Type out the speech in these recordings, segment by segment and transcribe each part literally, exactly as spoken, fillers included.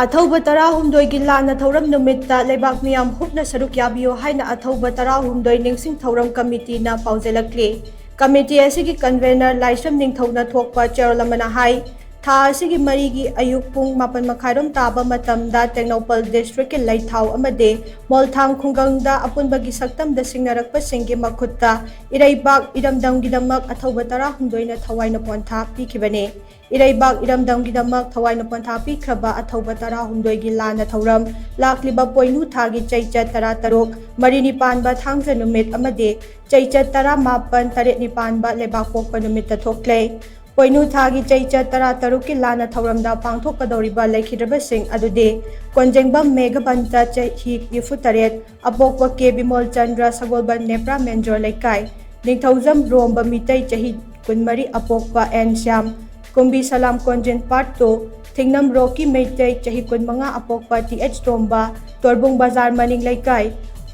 ꯑꯊꯧꯕ ꯇꯔꯥꯍꯨꯝꯗꯣꯏꯒꯤ ꯂꯥꯟꯅ ꯊꯧꯔꯝ ꯅꯨꯃꯤꯠꯇ ꯂꯩꯕꯥꯛ ꯃꯤꯌꯥꯝ ꯍꯨꯞꯅ ꯁꯔꯨꯛ ꯌꯥꯕꯤꯌꯨ ꯍꯥꯏꯅ ꯑꯊꯧꯕ ꯇꯔꯥꯍꯨꯝꯗꯣꯏ ꯅꯤꯡꯁꯤꯡ ꯊꯧꯔꯝ ꯀꯃꯤꯇꯤꯅ ꯄꯥꯎꯖꯦꯜꯂꯛꯂꯤ꯫ ꯀꯃꯤꯇꯤ ꯑꯁꯤꯒꯤ ꯀꯟꯚꯦꯅꯔ ꯂꯥꯏꯁ꯭ꯔꯝ ꯅꯤꯡꯊꯧꯅ ꯊꯣꯛꯄ ꯆꯦꯔꯣꯜ ꯑꯃꯅ ꯍꯥꯏ, ꯊꯥ ꯑꯁꯤꯒꯤ ꯃꯔꯤꯒꯤ ꯑꯌꯨꯛ ꯄꯨꯡ ꯃꯥꯄꯟ ꯃꯈꯥꯏꯔꯣꯝ ꯇꯥꯕ ꯃꯇꯝꯗ ꯇꯦꯡꯅꯧꯄꯜ ꯗꯤꯁꯇ꯭ꯔꯤꯛꯀꯤ ꯂꯩꯊꯥꯎ ꯑꯃꯗꯤ ꯃꯣꯜꯊꯥꯡ ꯈꯨꯡꯒꯪꯗ ꯑꯄꯨꯟꯕꯒꯤ ꯁꯛꯇꯝꯗ ꯁꯤꯡꯅꯔꯛꯄꯁꯤꯡꯒꯤ ꯃꯈꯨꯠꯇ ꯏꯔꯩꯕꯥꯛ ꯏꯔꯝꯗꯝꯒꯤꯗꯃꯛ ꯑꯊꯧꯕ ꯇꯔꯥꯍꯨꯝꯗꯣꯏꯅ ꯊꯋꯥꯏꯅ ꯄꯣꯟꯊꯥ ꯄꯤꯈꯤꯕꯅꯤ꯫ ꯏꯔꯩꯕꯥꯛ ꯏꯔꯝꯗꯝꯒꯤꯗꯃꯛ ꯊꯋꯥꯏꯅ ꯄꯣꯟꯊꯥ ꯄꯤꯈ꯭ꯔꯕ ꯑꯊꯧꯕ ꯇꯔꯥꯍꯨꯝꯗꯣꯏꯒꯤ ꯂꯥꯟꯅ ꯊꯧꯔꯝ ꯂꯥꯛꯂꯤꯕ ꯄꯣꯏꯅꯨ ꯊꯥꯒꯤ ꯆꯩꯆꯠ ꯇꯔꯥꯇꯔꯨꯛ, ꯃꯔꯤꯅꯤ ꯄꯥꯟꯕ ꯊꯥꯡꯖ ꯅꯨꯃꯤꯠ ꯑꯃꯗꯤ ꯆꯩꯆꯠ ꯇꯔꯥꯃꯥꯄꯟ, ꯇꯔꯦꯠꯅꯤ ꯄꯥꯟꯕ ꯂꯩꯕꯥꯛꯄꯣꯛꯄ ꯅꯨꯃꯤꯠꯇ ꯊꯣꯛꯂꯦ꯫ ꯄꯣꯏꯅꯨ ꯊꯥꯒꯤ ꯆꯩꯆꯠ ꯇꯔꯥꯇꯔꯨꯛꯀꯤ ꯂꯥꯟꯅ ꯊꯧꯔꯝꯗ ꯄꯥꯡꯊꯣꯛꯀꯗꯧꯔꯤꯕ ꯂꯩꯈꯤꯗ꯭ꯔꯕꯁꯤꯡ ꯑꯗꯨꯗꯤ ꯀꯣꯟꯖꯦꯡꯕꯝ ꯃꯦꯘꯕꯟꯇ, ꯆꯍꯤ ꯅꯤꯐꯨꯇꯔꯦꯠ, ꯑꯄꯣꯛꯄ ꯀꯦ ꯕꯤꯃꯣꯜ ꯆꯟꯗ꯭ꯔ, ꯁꯒꯣꯜꯕꯟ ꯅꯦꯄ꯭ꯔꯥ ꯃꯦꯟꯖꯣꯔ ꯂꯩꯀꯥꯏ, ꯅꯤꯡꯊꯧꯖꯝ ꯔꯣꯝꯕ ꯃꯤꯇꯩ, ꯆꯍꯤ ꯀꯨꯟꯃꯔꯤ, ꯑꯄꯣꯛꯄ ꯑꯦꯟ ꯁ꯭ꯌꯥꯝ, ꯀꯨꯝꯕꯤ ꯁꯂꯥꯝ ꯀꯣꯟꯖꯤꯟ ꯄꯥꯔꯠ ꯇꯨ, ꯊꯤꯡꯅꯝ ꯔꯣꯀꯤ ꯃꯩꯇꯩ, ꯆꯍꯤ ꯀꯨꯟꯃꯉꯥ, ꯑꯄꯣꯛꯄ ꯇꯤ ꯑꯩꯆ ꯇꯣꯝꯕ, ꯇꯣꯔꯕꯨꯡ ꯕꯖꯥꯔ ꯃꯅꯤꯡ ꯂꯩꯀꯥꯏ,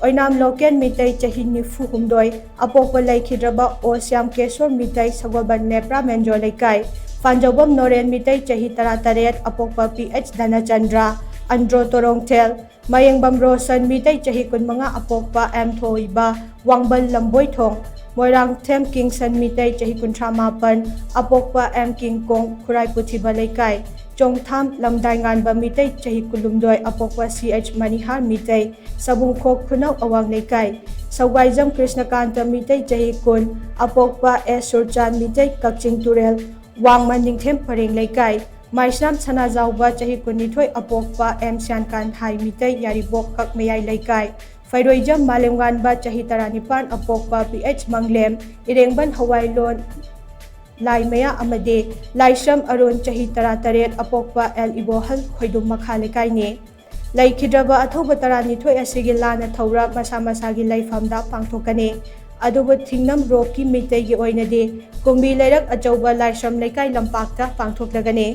ꯑꯣꯏꯅꯥꯝ ꯂꯣꯀꯦꯟ ꯃꯤꯇꯩ, ꯆꯍꯤ ꯅꯤꯐꯨ ꯍꯨꯝꯗꯣꯏ, ꯑꯄꯣꯛꯄ ꯂꯩꯈꯤꯗ꯭ꯔꯕ ꯑꯣ ꯁ꯭ꯌꯥꯝ ꯀꯦꯁꯣꯔ ꯃꯤꯇꯩ, ꯁꯒꯣꯜꯕꯟ ꯅꯦꯄ꯭ꯔꯥ ꯃꯦꯟꯖꯣꯔ ꯂꯩꯀꯥꯏ, ꯄꯥꯟꯖꯧꯕꯝ ꯅꯣꯔꯦꯟ ꯃꯤꯇꯩ, ꯆꯍꯤ ꯇꯔꯥꯇꯔꯦꯠ, ꯑꯄꯣꯛꯄ ꯄꯤ ꯑꯩꯆ ꯙꯅꯆꯟꯗ꯭ꯔ, ꯑꯟꯗ꯭ꯔꯣ ꯇꯣꯔꯣꯡꯊꯦꯜ, ꯃꯌꯦꯡꯕꯝ ꯔꯣꯁꯟ ꯃꯤꯇꯩ, ꯆꯍꯤ ꯀꯨꯟꯃꯉꯥ, ꯑꯄꯣꯛꯄ ꯑꯦꯝ ꯊꯣꯏꯕ, ꯋꯥꯡꯕꯜ ꯂꯝꯕꯣꯏꯊꯣꯡ, ꯃꯣꯏꯔꯥꯡꯊꯦꯝ ꯀꯤꯡꯁꯟ ꯃꯤꯇꯩ, ꯆꯍꯤ ꯀꯨꯟꯊ꯭ꯔꯥ ꯃꯥꯄꯟ, ꯑꯄꯣꯛꯄ ꯑꯦꯝ ꯀꯤꯡꯀꯣꯡ, ꯈꯨꯔꯥꯏ ꯄꯨꯊꯤꯕ ꯂꯩꯀꯥꯏ, ꯆꯣꯡꯊꯥꯝ ꯂꯝꯗꯥꯏ ꯉꯥꯟꯕ ꯃꯤꯇꯩ, ꯆꯍꯤ ꯀꯨꯟꯍꯨꯝꯗꯣꯏ, ꯑꯄꯣꯛꯄ ꯁꯤ ꯑꯩꯆ ꯃꯅꯤꯍꯥꯔ ꯃꯤꯇꯩ, ꯁꯕꯨꯡꯈꯣꯛ ꯈꯨꯅꯧ ꯑꯋꯥꯡ ꯂꯩꯀꯥꯏ, ꯁꯧꯒꯥꯏꯖꯝ ꯀ꯭ꯔꯤꯁꯅꯀꯥꯟꯇ ꯃꯤꯇꯩ, ꯆꯍꯤ ꯀꯨꯟ, ꯑꯄꯣꯛꯄ ꯑꯦꯁ ꯁꯨꯔꯆꯥꯟ ꯃꯤꯇꯩ, ꯀꯛꯆꯤꯡ ꯇꯨꯔꯦꯜ, ꯋꯥꯡꯃ ꯅꯤꯡꯊꯦꯝ ꯄꯔꯦꯡ ꯂꯩꯀꯥꯏ, ꯃꯥꯏꯁꯅꯥꯝ ꯁꯅꯥꯖꯥꯎꯕ, ꯆꯍꯤ ꯀꯨꯟꯅꯤꯊꯣꯏ, ꯑꯄꯣꯛꯄ ꯑꯦꯝ ꯁ꯭ꯌꯥꯟꯀꯥꯟ ꯍꯥꯏ ꯃꯤꯇꯩ, ꯌꯥꯔꯤꯄꯣꯛ ꯀꯛꯃꯌꯥꯏ ꯂꯩꯀꯥꯏ, ꯐꯩꯔꯣꯏꯖꯝ ꯃꯥꯂꯦꯝꯉꯥꯟꯕ, ꯆꯍꯤ ꯇꯔꯥꯅꯤꯄꯥꯟ, ꯑꯄꯣꯛꯄ ꯄꯤ ꯑꯩꯆ ꯃꯪꯂꯦꯝ, ꯏꯔꯦꯡꯕꯟ ꯍꯋꯥꯏꯂꯣꯟ ꯂꯥꯏꯃꯌꯥ ꯑꯃꯗꯤ ꯂꯥꯏꯁ꯭ꯔꯝ ꯑꯔꯨꯟ, ꯆꯍꯤ ꯇꯔꯥꯇꯔꯦꯠ, ꯑꯄꯣꯛꯄ ꯑꯦꯜ ꯏꯕꯣꯍꯜ ꯈꯣꯏꯗꯨꯝ ꯃꯈꯥ ꯂꯩꯀꯥꯏꯅꯤ꯫ ꯂꯩꯈꯤꯗ꯭ꯔꯕ ꯑꯊꯧꯕ ꯇꯔꯥꯅꯤꯊꯣꯏ ꯑꯁꯤꯒꯤ ꯂꯥꯟꯅ ꯊꯧꯔꯝ ꯃꯁꯥ ꯃꯁꯥꯒꯤ ꯂꯩꯐꯝꯗ ꯄꯥꯡꯊꯣꯛꯀꯅꯤ꯫ ꯑꯗꯨꯕꯨ ꯊꯤꯡꯅꯝ ꯔꯣꯛꯀꯤ ꯃꯤꯇꯩꯒꯤ ꯑꯣꯏꯅꯗꯤ ꯀꯨꯝꯕꯤ ꯂꯩꯔꯛ ꯑꯆꯧꯕ ꯂꯥꯏꯁ꯭ꯔꯝ ꯂꯩꯀꯥꯏ ꯂꯝꯄꯥꯛꯇ ꯄꯥꯡꯊꯣꯛꯂꯒꯅꯤ꯫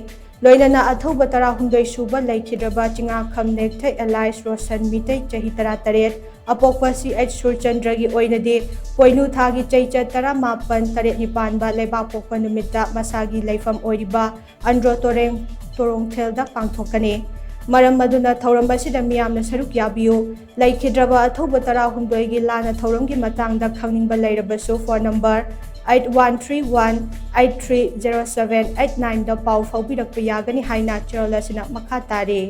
ꯂꯣꯏꯅꯅ ꯑꯊꯧꯕ ꯇꯔꯥꯍꯨꯝꯗꯣꯏ ꯁꯨꯕ ꯂꯩꯈꯤꯗ꯭ꯔꯕ ꯆꯤꯉꯥꯈꯝ ꯅꯦꯛꯊꯩ ꯑꯦꯂꯥꯏꯁ ꯔꯣꯁꯟ ꯃꯤꯇꯩ, ꯆꯍꯤ ꯇꯔꯥꯇꯔꯦꯠ, ꯑꯄꯣꯛꯄ ꯁꯤ ꯑꯩꯆ ꯁꯨꯔꯆꯟꯗ꯭ꯔꯒꯤ ꯑꯣꯏꯅꯗꯤ ꯄꯣꯏꯅꯨ ꯊꯥꯒꯤ ꯆꯩꯆꯠ ꯇꯔꯥꯃꯥꯄꯟ, ꯇꯔꯦꯠꯅꯤ ꯄꯥꯟꯕ ꯂꯩꯕꯥꯛꯄꯣꯛꯄ ꯅꯨꯃꯤꯠꯇ ꯃꯁꯥꯒꯤ ꯂꯩꯐꯝ ꯑꯣꯏꯔꯤꯕ ꯑꯟꯗ꯭ꯔꯣ ꯇꯣꯔꯦꯡ ꯇꯣꯔꯣꯡꯊꯦꯜꯗ ꯄꯥꯡꯊꯣꯛꯀꯅꯤ꯫ ꯃꯔꯝ ꯑꯗꯨꯅ ꯊꯧꯔꯝ ꯑꯁꯤꯗ ꯃꯤꯌꯥꯝꯅ ꯁꯔꯨꯛ ꯌꯥꯕꯤꯌꯨ꯫ ꯂꯩꯈꯤꯗ꯭ꯔꯕ ꯑꯊꯧꯕ ꯇꯔꯥꯍꯨꯝꯗꯣꯏꯒꯤ ꯂꯥꯟꯅ ꯊꯧꯔꯝꯒꯤ ꯃꯇꯥꯡꯗ ꯈꯪꯅꯤꯡꯕ ꯂꯩꯔꯕꯁꯨ phone number eight one three one eight three zero seven eight nine ꯗ ꯄꯥꯎ ꯐꯥꯎꯕꯤꯔꯛꯄ ꯌꯥꯒꯅꯤ ꯍꯥꯏꯅ channel ꯑꯁꯤꯅ ꯃꯈꯥ ꯇꯥꯔꯤ꯫